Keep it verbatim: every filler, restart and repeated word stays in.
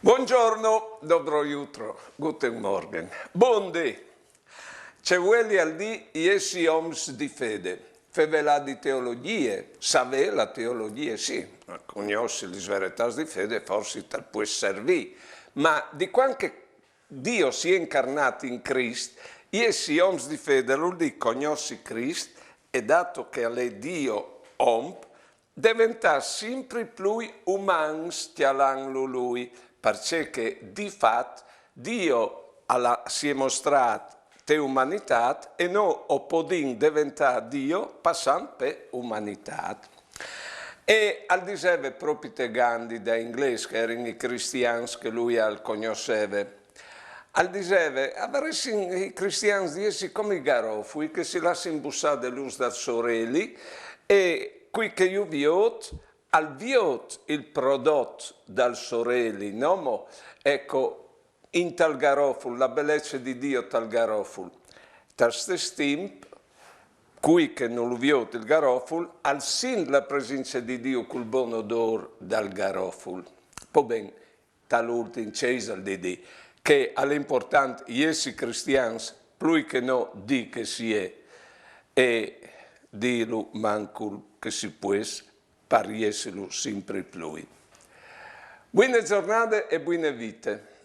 Buongiorno, dobro jutro, guten Morgen. Bundì. Ce vuelial dì jessi oms di fede, fevelà di teologjie, savè la teologjie, sì, ma cognossi lis veretâts di fede forsit al pues servî, ma di cuant che Dio si è incarnât in Crist, jessi oms di fede al vûl dî cognossi Crist e, dato che al è Dio om, deventâ simpri plui umans cjalantlu lui, parcè che di fat Dio al si è mostrât te umanitât e nô o podìn deventâ Dio passant pe umanitât. E al diseve propit Gandhi dai inglês, che a jerin i cristians che lui al cognosseve. Al diseve: a varessin i cristians di jessi come i garofui che si lassin bussâ de lûs dal soreli, e cui che ju viôt al viôt il prodot dal soreli, nomo, eco, intal garoful, la belece di Dio tal garoful. Tal stes timp, cui che nol viôt il garoful al sint la presince di Dio cul bon odôr dal garoful. Po ben, tal ultin ce isal di dî? Che al è impuartant jessi cristians plui che no dî che si è, e dîlu mancul che si pues, par jessilu simpri plui. Buine zornade e buine vite.